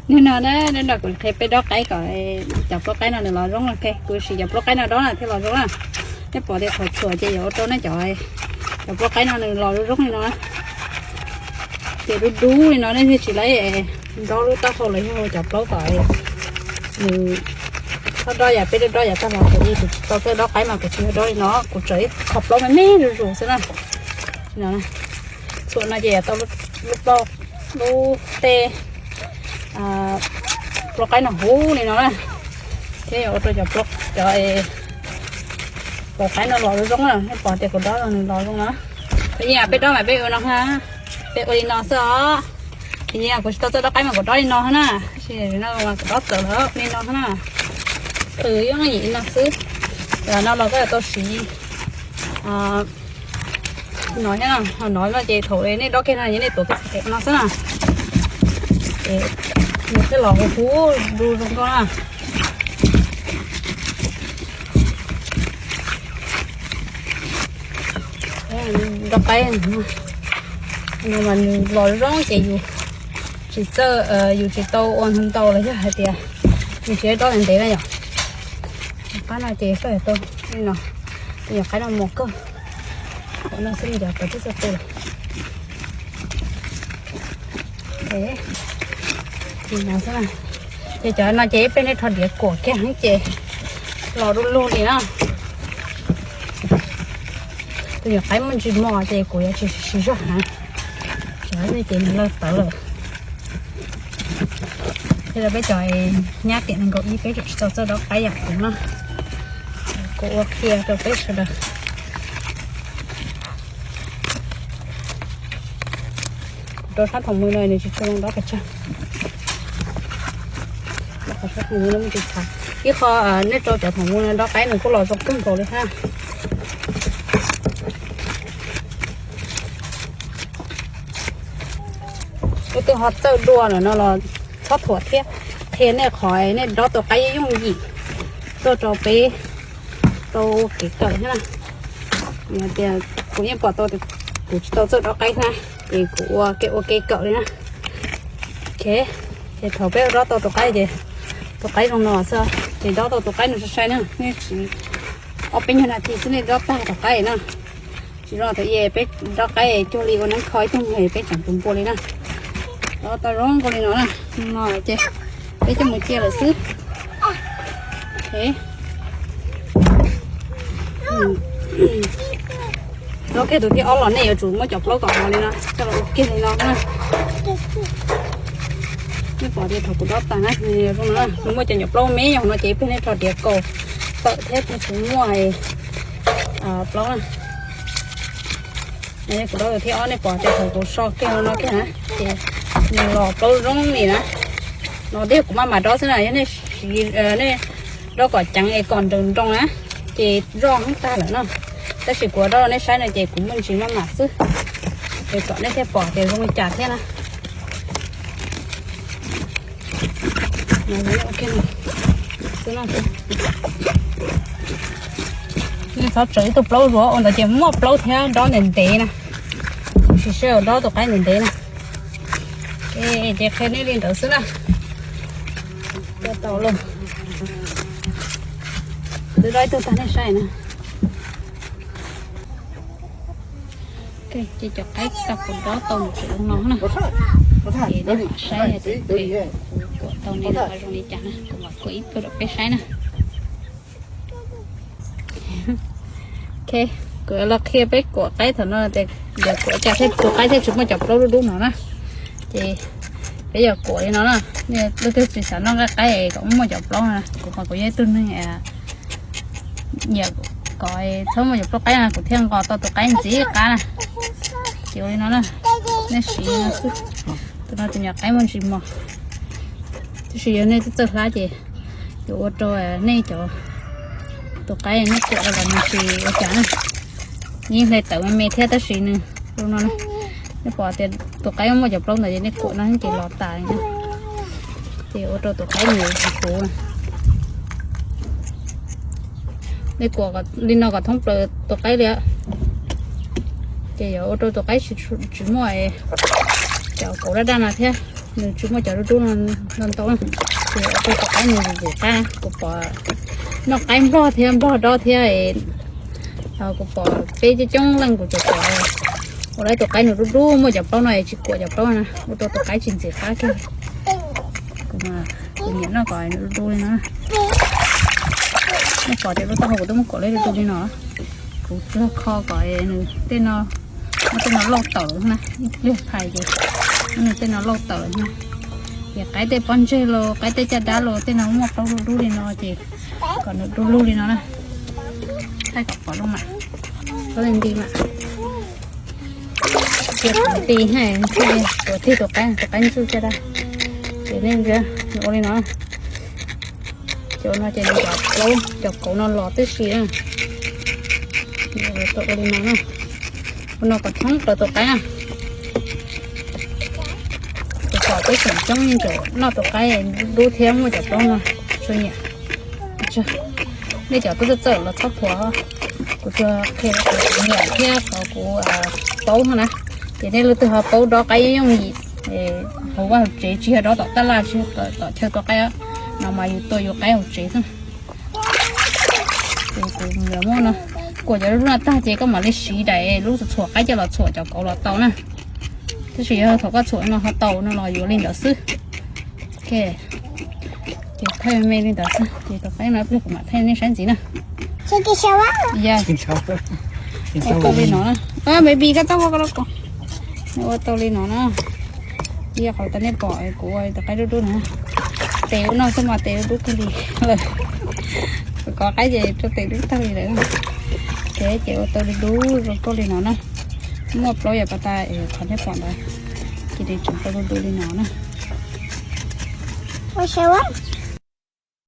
Nim no na, nim no kuv qhia peb dob qaib kom cov plaub qaib no nws los zoo na. Kuv siv cov plaub qaib no dob na thiaj los zoo na. Nej pom tias thaum txhuam ces yuav ua rau nej cov, cov plaub qaib no nws los zoo zoo li no na. Ces dub dub li no nej thiaj tsis laib dob lub taub hau los yog cov plaub kom nws txhob dob yam peb dob yam tag los kuv tsis tau txawj dob qaib mas kuv tsis yog dob li no, kuv txawm ib qho plaub me me zuj zus xwb na. Txhuam no ces yuav tau lub plaub, lub tej plaub qaib no huv li no na. Thiab yuav ua rau cov, cov plaub qaib no los zoo zoo na, nej pom tias kuv dob los nws los zoo no. Thaum ib yam peb dob mas peb ua no ha, peb ua li no xwb os. Thaum ib yam kuv tsis tau txawj dob qaib mas kuv dob li no na, tab sis no mas kuv dob txawv lawm li no na. Qhwv yooj yim li no xwb. Los no los koj yuav tau siv no thiab, no no ces thaum nej dob kiag no ces nej tuav peb txhais tes no xwb na. Ces nws thiaj los huv huv zoo zoo nkauj na. Dob qaib no mas nws los zoo ces yus tsis txawj, yus tsis tau ua ntau los yog hais tias nws tsis dob ntev ntev na yom. Qab no ces soj tau li no, tus nyuam qaib no mos kawg. Qhov no xwb li cov tau tib txoj tu lawm. Ces cov no ces ib pliag nej rho diav kuam kiag heev ces los du lug li na. Tus nyuam qaib muaj ntsis mos ces kuv yuav tsis siv zog heev, ces nws lawj tawv lawm. Thiab peb cov nyab tiam nees nkaum ib peb tseem tsis tau txawj dob qaib yam kuv no, kuv ua qhia rau peb sawv daws. Kuv rau sab thoom mws no nws tsis tshua zoo dob pes tsawg. Ib qho nej rau cov thoom mws no dob qaib nws kuj los zoo kawg nkaus li hab. Leej twg ho txawj dua lawm no los txhob thuam thiab, qhia nej qhov nej dob tau qaib yooj yim tuaj rau peb tau kev kawm thiab na. Tias kuv yeej pom tau tias kuv tsis tau txawj dob qaib thiab ces kuv ua kev ua kev kawm li na. Ces thaum peb dob tau tus qaib ces tus qaib zoo no xwb ces dob tau tus qaib no sai sai na, nej tsis, ob peb nyuag nas this xwb nej dob tag tus qaib na. Tsis zoo thaum peb dob qaib cuag li ua neeb kho ib tug nyuag peb tseem tus npua li na. Dob tau zoo nkaus li no na, no ces peb coj mus cia lawm xwb. Dob kiag tus thib ob los nej yuav tsum muab cov plaub kom hos li no coj los ua kiag li no na. Nej pom tias thaum kuv dob tag na, nws zoo no, nws muaj cov nyuam plaub me me no ces ib pliag nej rho diav kaus tawm thiab ces tsis muaj plaub na. Kuv dob tus thib ob nej pom tias thaum kuv so kiag no kiag na ces nws los plaub zoo li na. No tiag kuv maj mam dob xwb na, yog nej, nej dob kom ceev es kom nroos nroos na ces zoj heev tag lawm no. Tab sis kuv dob rau nej saib no ces kuv muaj ntsis maj mam xwb es kom nej thiaj pom tias zoo li cas thiab na. Nej txhob tsawv ib tug plaub zuav ua ntawd ces muaj plaub thiab dob ntev ntev na. Kuv sim sij hawm dob tus qaib ntev ntev na. Ces qhia nej li ntawd xwb na. Twb dob ib tug tag nej saib na. Ces cov qaib tag kuv dob tau nws tseem zoo no na. Ces nej mam saib tias kuv kuam tau nws los zoo li cas na, kuv mam kuam ib pluag rau peb saib na. Ok, kuv los qhia peb kuam qaib thaum no tias kuam cas thiaj tus qaib thiaj tsis muaj cov plaub dub dub no na. Ces peb yuav kuam li no na, leej twg tsis xav noj nqaij qaib kom muaj cov plaub no, kuv mas kuv yog ib tug neeg nyiam kom txhob muaj cov plaub qaib no kuv thiaj nqos tau tus qaib ntxiv qab na. Ces ua li no na, nej siv no xwb. Tus no tus nyuam qaib muaj ntsis mos, tab sis yog nej txawj hlab ces yuav ua rau nej cov tus qaib nej kuam los nws tsis ua cas na. Yeej hle tawv me me thiab tab sis nws zoo no na. Nej pom tias tus qaib muaj cov plaub ntawd ces nej kuam no ces los tas li na. Ces ua rau tus qaib nws tsis huv. Nej kuam li no kom thoob plaws tus qaib li, ces yuav ua rau tus qaib tsis muaj cov kauv daj daj no thiab. Nws tsis muaj cov dub dub no ntau ntau na. Ces ua rau tus qaib nws ntxim qab, kuv pom noj qaib nplog thiab nplog dob thiab. Kuv pom peb coob coob leej kuv cov pom ua lawv tus qaib nws dub dub muaj cov plaub no es tsis kuam cov plaub na, ua rau tus qaib tsis ntxim qab kiag. Kuv, kuv nyiam noj kom nws dub dub li no. Nej pom tias lub taub hau kuv twb muab kom lawv dub dub li no. Kuv tsuas kho kom nws tej no, muab tej no lauj tawm lawm na, ib pliag phais ces muab nws tej no lauj tawm lawm na. Ces qaib tej pob ntseg los qaib tej caj dab los tej no muaj plaub dub dub li no ces kom nws dub lug li no na. Thaij kom pom lub mas, plaub leej nti mas. Cia kuv nti, tuav tig tus qaib, tus qaib ntsuj caj dab. Ces nej ua li no. Ces ua no ces nws cov plaub cov kauv no los tib si na. Ua li no na. Ua no kom thoob plaws tus qaib na. Kuv pom peb xeem coob yeej tseem noj tus qaib dub thiab muaj cov plaub no, tsuas nyiam. Nej cov tub txawj txawj los txhob thuam, kuv tsuas qhia qhov kuv nyiam thiab qhov kuv paub no na. Ces nej leej twg ho paub dob qaib yooj yim hauv vaj hauv tsev, tsis yog dob tom tab laj, tsis yog tom chaw tua qaib no mas yus tua yus qaib hauv tsev xwb. Ces kuv muab no kuam cov dub no tag ces koj mam li siv daim lub txhuam qaib coj los txhuam cov kauv los tau na. Tab sis yog thaum koj txhuam no ho tau no los yuav li ntawd xwb. Ces thaij me li ntawd xwb, ces tus qaib no ib pliag kuv mam thaij nej saib ntxiv na. Ua li no na. Baby, koj tau ua ko, ua tau li no na. Ib qhov tas nej pom kuv ua tus qaib dub dub na. Tes ua no xwb mas tes dub dub kawg li lawm. Kuv kov qaib ces rau tes dub tag li lawm. Ces ua tau dub dub rau koj li no na. Muaj plaub yam pas tas qhov nej pom ntawd, ces nws tseem tau dub dub li no na.